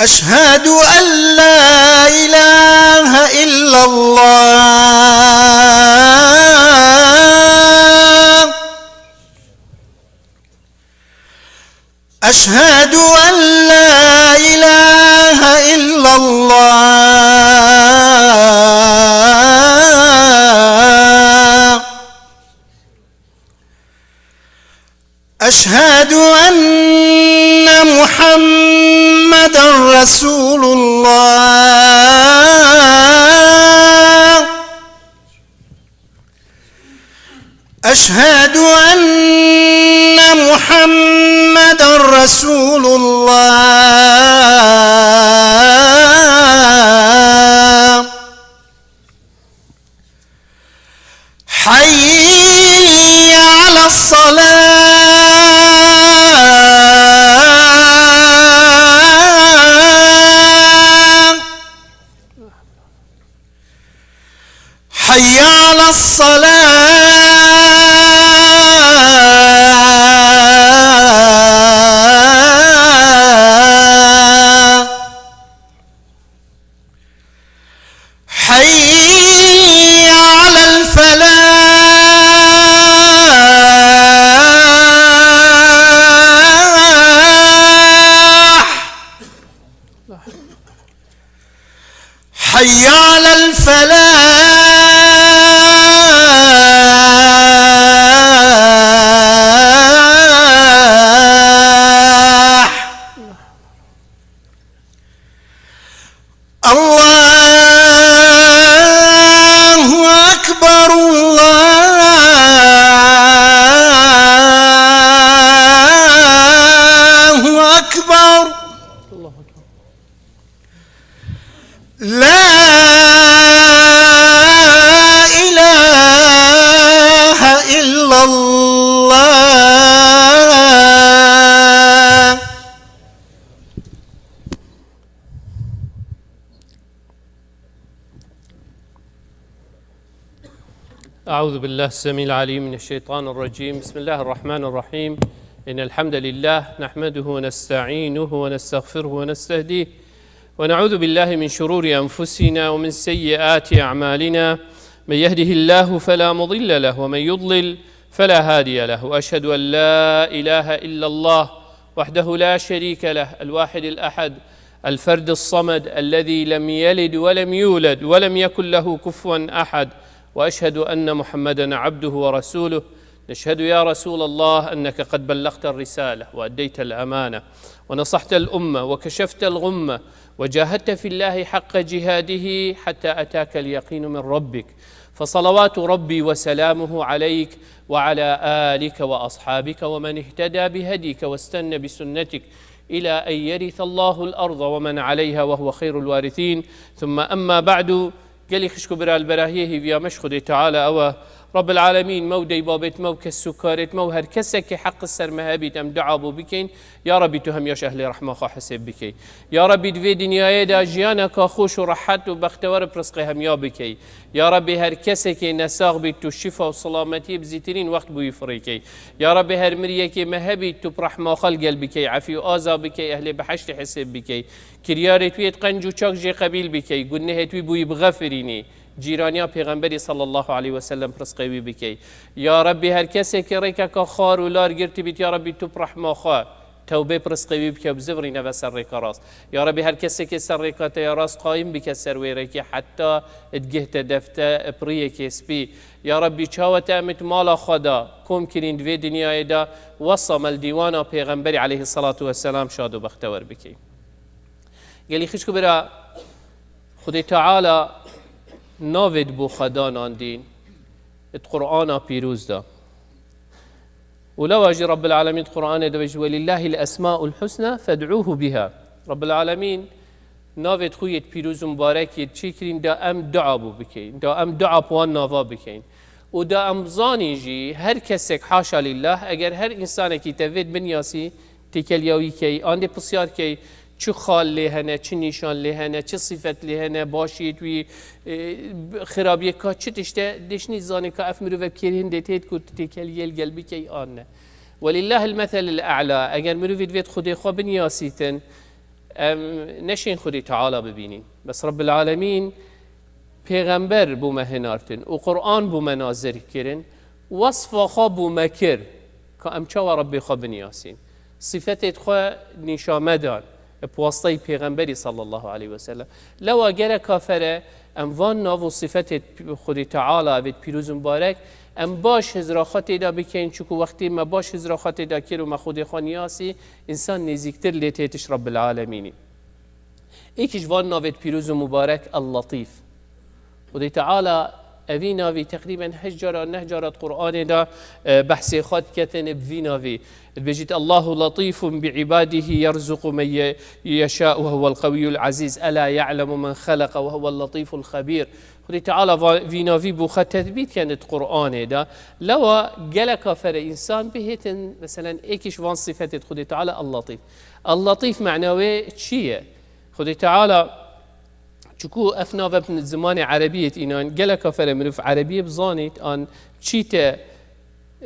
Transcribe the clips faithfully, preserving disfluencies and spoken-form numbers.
أشهد أن لا إله إلا الله. أشهد أن لا إله إلا الله. أشهد أن محمدا رسول الله. أشهد أن محمدا رسول الله. حي على الصلاة. حي على الصلاة. حي على الفلاح. حي على الفلاح. الله أكبر، الله أكبر. لا إله إلا الله. أعوذ بالله السميع العليم من الشيطان الرجيم. بسم الله الرحمن الرحيم. إن الحمد لله نحمده ونستعينه ونستغفره ونستهديه، ونعوذ بالله من شرور أنفسنا ومن سيئات أعمالنا. من يهده الله فلا مضل له، ومن يضلل فلا هادي له. وأشهد أن لا إله إلا الله وحده لا شريك له، الواحد الأحد، الفرد الصمد، الذي لم يلد ولم يولد ولم يكن له كفوا أحد. وأشهد أن محمدا عبده ورسوله. نشهد يا رسول الله أنك قد بلغت الرسالة وأديت الأمانة ونصحت الأمة وكشفت الغمة وجاهدت في الله حق جهاده حتى أتاك اليقين من ربك، فصلوات ربي وسلامه عليك وعلى آلك وأصحابك ومن اهتدى بهديك واستن بسنتك إلى أن يرث الله الأرض ومن عليها وهو خير الوارثين. ثم أما بعد، Gelî xişk û bira, li berahiyê hêviya me ji Xwedê Teala ew e. Rabbil Alemîn, me û deybabêt me û kes û karêt me û her kesekê heq li ser me hebît, em dua bo bikeyn, ya Rabbî, tu hemiya ji ehlê rehma xwe hesêb bikey. Ya Rabbî, di vê dinyayê de jiyaneka xweş û rehet û bextewer bi rizqê hemiya bikey. Ya Rabbî, her kesekê nesax bît, tu şifa û selametiyê bi zîtirîn wext bo wî firê key. Ya Rabbî, her miriyekê me hebît, tu bi rehma xwe li gel bikey, efî û aza bikey, ehlê behiştê hesêb bikey. Kiryarêt wî êt qenc û çak jê qebîl bikey, gunehêt wî bo wî bixefirînî. Cîraniya Pêxemberî sallallahu aleyhi ve sellem bi rizqê wî bikey. Ya Rabbî, her kesekê rêkeka xar û lar girtibît, ya Rabbî, tu bi rehma xwe tewbê bi rizqê wî bike, bizivirîne ve ser rêka rast. Ya Rabbî, her kesekê ser rêka te ya rast qayim bike ser wê rêkê, heta digihte defte piriyekê spî. Ya Rabbî, çawa te em êt mala xwe de kom kirîn di vê dinyayê de, wesa me li dîwana Pêxemberî aleyhisselatu vesselam şad û bextewer bikey. Gelî xişk û bira, Xwedê Teala navê di bo xwe da nandîn di Qur'ana pîroz de. Û lewa jî Rabbil Alemîn di Qur'anê de dibêje, "Welillahil esmaul husna fed'uhu biha." Rabbil Alemîn navê xwe yê pîroz û mubarek yê çêkirîn da em dua bo bikeyn, da em dua bi wan nava bikeyn. Û da em zanîn jî her kesek, haşa lillah, eger her însanekî te vê binyasî, têkeliya wî key, an dê pisyar key, çi xal lê hene, çi nîşan lê hene, çi sifet lê hene, başiyêt wî, e, xirabiyê ka, çi tişte, dê şinî zanê ka ev mirove bi kêrê hindê têt ku tu têkeliyê li gel bikey an ne. Welillahil meselil e'la, eger mirovî divêt Xwedê xwe binyasîtin, Em neşên Xwedê Teala bibînîn. Bes Rebbil Alemîn pêxember bo me hinartin û Quran bo me nazir kirin, wesfa xwe bo me kir ka em çawa Rebbê xwe binyasîn. Sifetêt xwe nîşa me dan bi wasteyê pêxemberî sallallahu aleyhi ve sellem. Lewa gelek kafere em van nav û sifetêt Xwedê Teala, evêt pîroz û mubarek, em baş hizra xwe têda bikeyin, çunku wextê me baş hizra xwe têda kir û me Xwedê xwe niyasî, însan nêzîktir lê têtiş Rebbil Alemînî. Êkî ji van navêt pîroz û mubarek El-Letîf. Xwedê Teala evî navî teqrîben heşt cara, neh cara di Qur'anê de, e, behsê xwe diketin bi vî navî. Dibêjît, "Allahu letîfun bi ibadihi yerzuqu men ye-, yeşâ ve huvel qawiyul azîz. Ela ya'lemu men xeleqe ve huvel letîful xebîr." Xwedê Teala va-, vî navî bo xwe tetbît kenit Qur'anê de. Lewa gelek kafere însan bihêtin, meselen, êkî ji van sifetêt Xwedê Teala El-Letîf. El-Letîf mena wê çi ye? Xwedê Teala, çuku ev nave bi zimanê erebiyê înan, gelek kafere mirov erebiyê bizanît, an çîte,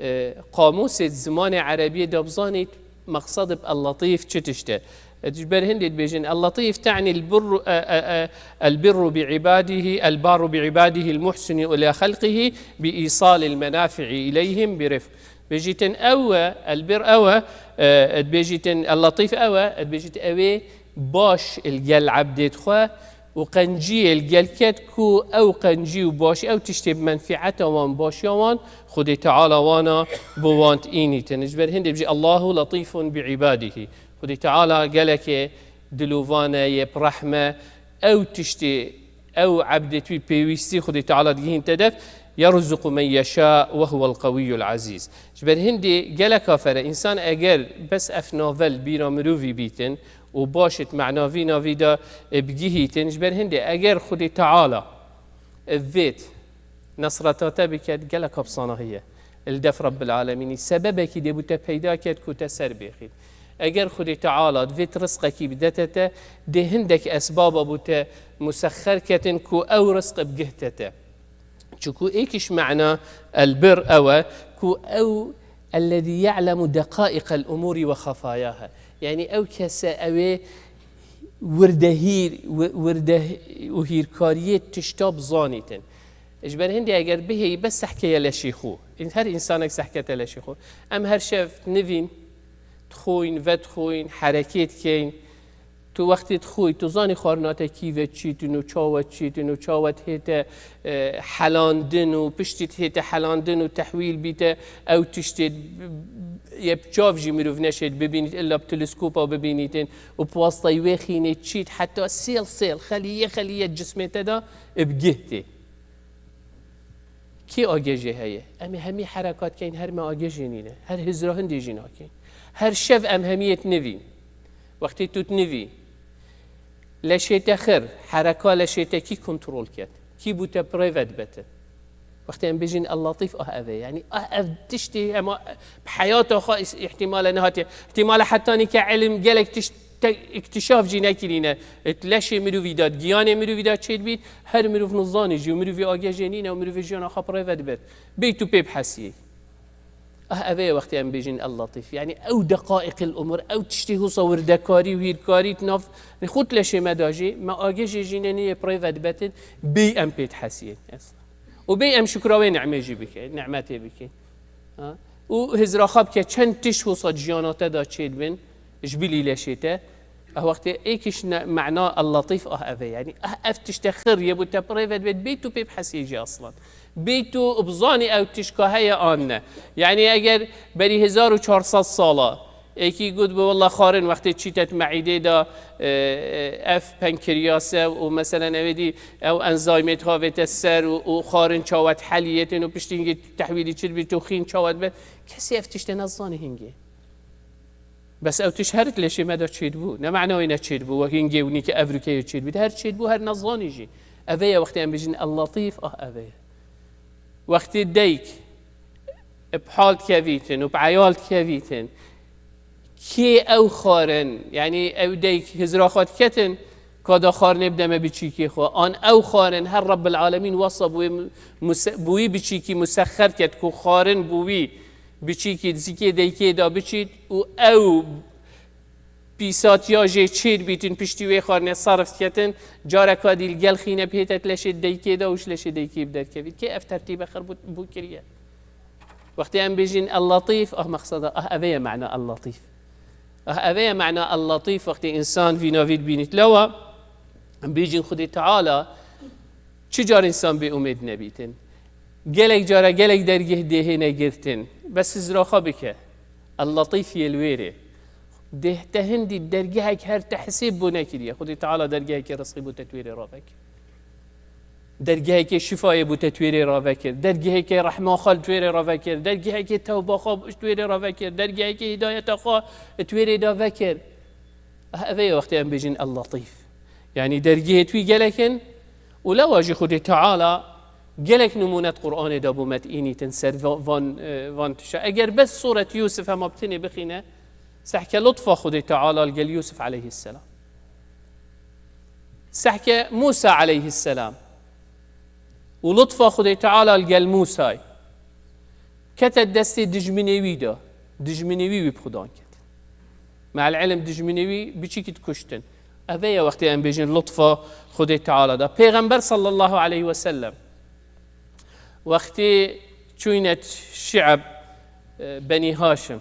e, qamûsê zimanê erebiyê de bizanît, meqsed bi El-Letîf çi tişt e. Ji ber hindê dibêjin, El-Letîf te'nî el-birru, e, e, e, el-birru bi ibadihi, el-barru bi ibadihi, el-muhsinu ila xelqihi bi îsalil menafi'i ileyhim bi rifq. Bêjîtin ew e, el-birr ew e, e, dibêjîtin El-Letîf ew e, dibêjît ew ê baş li gel ebdêt xwe û qenciyê li gel ket ku ew qencî û başî, ew tiştê bi menfîeta wan, başiya wan, Xwedê Teala wana bo wan tînîtin. Ji ber hindê bijî, "Allahu letîfun bi ibadihi." Xwedê Teala gelekê dilovan e, yê bi rehm e. Ew tiştê, ew ebdêt wî pêwîstî Xwedê Teala digihîn te dev, "Yerzuqu men yeşâ ve huvel qawiyul azîz." Ji ber hindê gelek kafere însan eger bes ev nave li bîra mirovî bîtin, û baş it mena vî navî de, e, bigihîtin. Ji ber hindê eger Xwedê Teala, e, vêt nesreta te biket, gelek hapsana heye. Li def Rebbil Alemînî sebebekî dê bo te peyda ket ku te ser bêxît. Eger Xwedê Teala divêt rizqekî bidete te, dê hindek esbaba bo te musexxer ketin ku ew rizq bigihte te. Çuku êkî ji mena el-birr ew e ku ew ellezî ye'lemu deqaiqel umûrî ve xefayaha. Yanî ew kes e, ew ê wirdehîr, wi-, wirde û hîrkariyê tişta bizanîtin. Ji ber hindê eger bihêyî bes sehkeye leşê xwe. Her însanek sehkete leşê xwe. Em her şev nivîn, dixwîn, vedixwîn, herekê dikeyn. Tu wextê dixwî, tu zanî xwarina te kî ve çîtin û çawa çîtin û çawa hête, e, helandin û piştî hête helandin û tehwîl bîte, ew tiştê ye bi çav jî mirov neşêt bibînît, illa bi teleskûpa bibînîtin û bi wastayî wê xînê çît heta sêl sêl, xelîye xelîye cismê te de bi gih tê. Kê agêjê heye? Em ê hemî herekat keyn, her me agêjê nîne. Her hizra hindê jî nakeyn. Her şev em hemiyê dinivîn. Wextê tu dinivî, leşê te xir, hereka leşê te kî kontrol ket? Kî bû te bi rê ve dibete? Wextê em bêjin El-Letîf, ah ev e. Yanî ah ev tiştê hema bi heyata xwe îs-, îhtimale nehatiye. Îhtimale hetanî ke ilim gelek tişt te-, îktîşaf jî nekirîne. Di leşê mirovî de, di giyanê mirovî de çêdibît, her mirov nizanî jî û mirovî agêjê nîne û mirovê jiyana xwe bi rê ve dibet. Bêyî tu pê bihesiyê. Ah, ev ê wextê em bêjin El-Letîf. Yanî ew deqaiqil umur, ew tiştê husa wirdekarî û hîrkarî di nav, xwe di leşê me de jî, me agêjê jî ne niyê bi rê ve dibetin, bêyî em pê dihesiyên. Esla. Û bêyî em şukra wê nimê jî bike, nimetê bike. Ha? Û hizra xwe bike, çend tişt wisa di jiyana te de çêdibin, ji bilî leşê te. Ev wextê êkiş ne, mena El-Letîf ah ev e. Yanî ah ev tişte xir ye bo te bi rê ve dibêt, bêyî tu pê bihesiyê jî aslan. Bêyî tu bizanî ew tişka heye an ne. Yanî eger berî hezar û çar sed sala, êkî got bi, "Wela xwarin wextê çîte di meîdê de, e, e, ev penkriyas e û meselen ew ê dî ew enzaymê dihavête ser û, û xwarin çawa diheliyêtin û piştî hingê tehwîlî çi dibî û xîn çawa dibe." Kesê ev tişte nezanî hingê. Bes ew tişt her di leşê me de çêdibû. Ne mena wê ne çêdibû, wek hingê û nîke evrûkeyê çêdibî. Her çêdibû, her nezanî jî. Ev ê ye wextê em bêjin El-Letîf, ah ev ê ye. Wextê dayik bi hal dikevîtin û bi eyal dikevîtin, kê ew xwarin, yanî ew dayik hizra xwe diketin, ka da xwarinê bide me biçîkê xwe. An ew xwarin her Rebbil Alemîn wesa bi wê mu-, muse-, bi wî biçîkî musexxer ket ku xwarin bi wî biçîkî di zikê daykê de biçît û ew pîsatiya jê çêd bîtin, piştî wê xwarine serf diketin, careka dî li gel xîne bihête leşê deykê de û ji leşê deykê bi derkevît. Kê ev tertîbe xir bû, bû kiriye? Wextê em bêjin El-Latîf, ah mexseda, ah eve ye mena El-Latîf. Ah eve ye mena El-Latîf, wextê însan vî navî dibînît. Lewa, em bêjin Xwedê Teala çi car însan bê umêd nebîtin. Gelek cara, gelek dergeh dê hêne girtin. Bes hizra xwe bike. El-Latîf yê li wêrê. Dê te hindî dergehek her te hesêb bû nekiriye. Xwedê Teala dergehekê rizqî bû te twêrê ravekir. Dergehekê şifayê bû te twêrê ravekir. Dergehekê rehma xwe li twêrê ravekir. Dergehekê tewba xwe li twêrê ravekir. Dergehekê hidayeta xwe li twêrê da vekir. Ah, ev ê wextê em bêjin El-Latîf. Yanî dergehê twî gelek in û lewa jî Xwedê Teala gelek nimûnet Qur'anê de bo me tînîtin ser va-, van, e, van tişa. Eger bes Sûret Yûsif hema bi tinê bixîne, sehke lutfa Xwedê Teala li gel Yûsif aleyhisselam. Sehke Mûsa aleyhisselam û lutfa Xwedê Teala li gel Mûsay. Kete destê dijminê wî de. Dijminê wî wî bi xudan ket. Me'el ilm dijminê wî biçîkî dikuştin. Ev ê ye wextê em bêjin lutfa Xwedê Teala de. Pêxember sallallahu aleyhi ve sellem wextê çûyne şi'b, e, Benî Haşim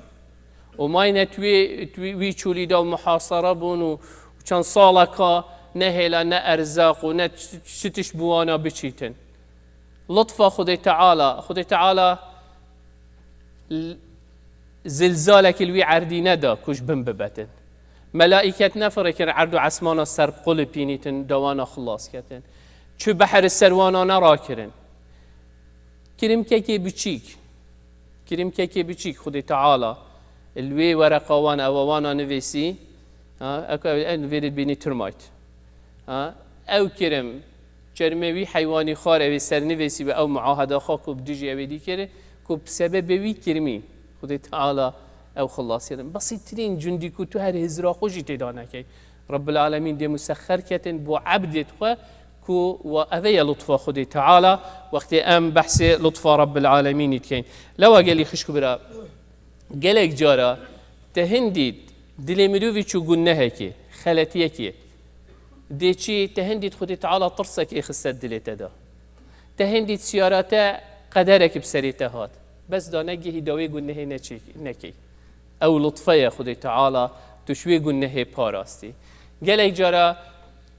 û mayne tu wê, tu wî çûlî de û muhasara bûn û çend saleka ne hêla, ne erzaq û ne çi, çi tişt bi wana biçîtin. Lutfa Xwedê Teala, Xwedê Teala l-, zilzalekî li wî erdî neda ku ji bin bibetin. Melaîket nefirikin erd û esmana ser bi qulipînîtin, dewana xilas ketin. Çi behri ser wana nerakirin. Kirimkekê biçîk, kirimkekê biçîk Xwedê Teala li wê wereqa wan, ewa wana nivêsî, ha, ek-, ev, ev nivêrê dibînî termite. Ha, ew kirim, çermê wî heywanî xwar ew ê ser nivêsî ve ew muaheda xwe ku bi dijî ew ê dî kiri, ku bi sebebê wî kirmî Xwedê Teala ew xilas kirin. Besîttirîn cundî ku tu her hizra xwe jî tê de nekey. Rebbil Alemîn dê musexxer ketin bo ebdêt xwe ku wa ev ê ye lutfa Xwedê Teala, wextê em behsê lutfa Rebbil Alemînî dikeyn. Lewa gelî xişk û bira, gelek cara te hindî dilê mirovî çû gunehekê, xeletiyekê. Dê çi te hindî Xwedê Teala tirsekê xiste dilê te de. Te hindî siyara te qederek bi serê te hat. Bes da negihî da wê gunehê neçê-, nekey. Ew lutfe ye Xwedê Teala tu ji wê gunehê parastî. Gelek cara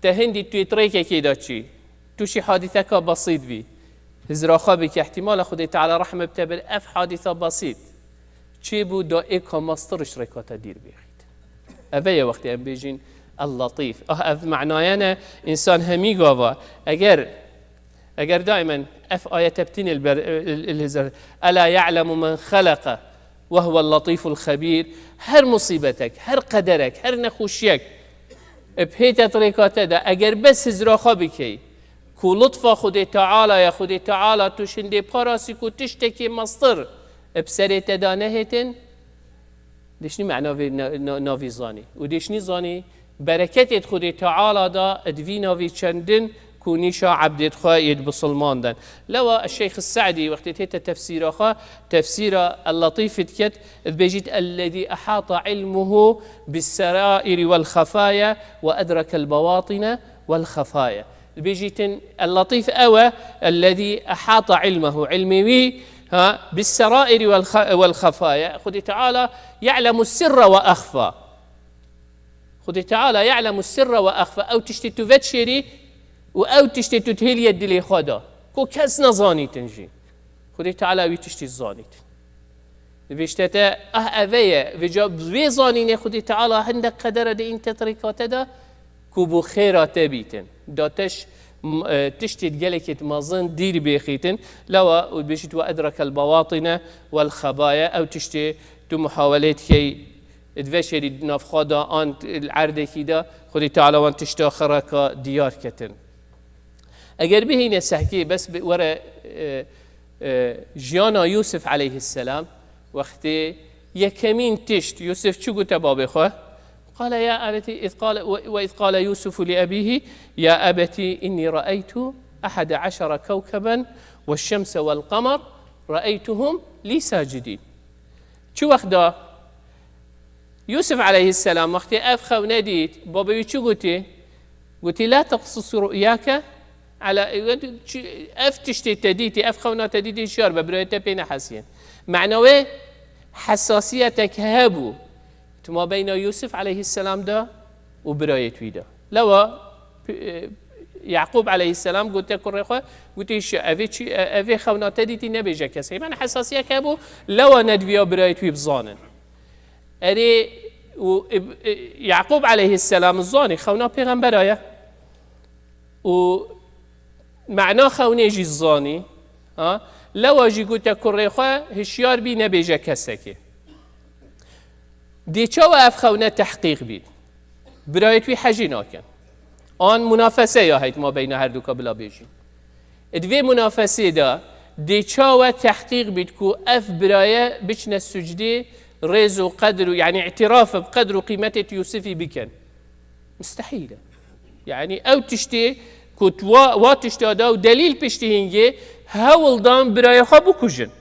te hindî tu yê tirêkekê de çî. Tu jî hadîseka besît bî. Hizra xwe bike, ihtimala Xwedê Teala rehme bi te bir, ev hadîsa besît çêbû da êka mestir ji rêka te dîr bêxît. Ev ê ye wextê em bêjin El-Latîf. Ah, ev menaye ne, însan hemî gava. Eger, eger daimen ev ayete bi tinê li ber, il, il, hizir, "Ela ya'lemu men xeleke ve huvel latîful xebîr." Her musîbetek, her qederek, her nexweşiyek, e, bi hête rêka te de, eger bes hizra xwe bikey, ku lutfa Xwedê Teala ye, Xwedê Teala tu şindê parasî ku tiştekê mestir, e, bi serê te de nehêtin, dêşnî mena vê na-, na-, navî zanî. Û dêşnî zanî bereketê di Xwedê Teala da, di vî navî çendin ku nîşa ebdêt xwe yê di bisilman den. Lewa Şeyx Sa'dî wextê tête tefsîra xwe, tefsîra El-Latîf diket, dibêjît, "Ellezî ehata ilmuhu bis-serairi vel-xefaya ve edrekel bawatine vel-xefaya." Dibêjîtin, El-Latîf ew e, "Ellezî ehata ilmehu", ilmê wî, ha, "bis-serairi vel-xe-, vel-xefaya." Xwedê Teala "ya'lemu sirra ve axfa." Xwedê Teala "ya'lemu sirra ve axfa", ew tiştê tu vedişêrî û ew tiştê tu dihêlî yê dilê xwe de, ku kes nezanîtin jî. Xwedê Teala wî tiştî zanît. Dibêjte te, ah, ev ê ye, vêca bi vê zanînê Xwedê Teala hindek qedera de în te tirêka te de, ku bo xêra te bîtin. Da te ş-, m-, e, tiştê gelekê di mezin dîr bêxîtin. Lewa û dibêjît, "Ve edrekel bawatine vel-xebaya", ew tiştê tu muhawelê dikey, di veşêrî di nav xwe de an li erdekî de, Xwedê Teala wan tişta xireka diyar ketin. Eger bihîne sehkê bes bi were, e, e, jiyana Yûsif aleyhisselam, wextê yekemîn tişt Yûsif çi gote babê xwe? Qale ya ebetî, iz qale, ve, ve iz qale Yûsufu li ebîhî, ya ebetî, innî re'eytu ehede eşere kewkeben ve şemse vel qemer re'eytuhum lî sacidîn. Çi wext da Yûsif aleyhisselam wextê ev xewne dît, babê wî çi gotî? Gotî, "La teqsus ru'yake ala," ev tiştê te dîtî, ev xewna te dîtî hişyar be, birayê te pê nehesiyin. Mena wê hesasiyetek hebû di mabeyna Yûsif aleyhisselam de û birayê wî de. Lewa, e, Yaqûb aleyhisselam gote kurê xwe, gote, "Şi, evê çi, e, evê xewna te dîtî nebêje kesê." Mena hesasiyek hebû, lewa nedviya birayê wî bizanin. Erê, û, e, e, Yaqûb aleyhisselam zanî xewna pêxembera ye. Û mena xewnê jî zanî. Ha? Lewa jî gote kurê xwe, "Hişyar bî, nebêje kesekê." Dê çawa ev xewne tehqîq bît? Birayê wî hejî nakin. An munafese ya heyt ma beyna her duka bila bêjî. Di vê munafesê de dê çawa tehqîq bît ku ev biraye biçine sucdê rêz û qedr û, yanî îtiraf bi qedr û qîmetê Yûsifî bikin? Mustehîl e. Yanî ew tiştê ku tu wa, wa tişta da û delîl piştî hingê hewldan birayê xwe bikujin.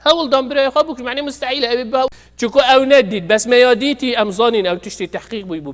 Hewldan birayê xwe bikujin. Yanî mustehîl e. Ew ê bi hew-, çiku ew nedît. Bes me ya dîtî, em zanîn ew tiştê tehqîq bûyî bû.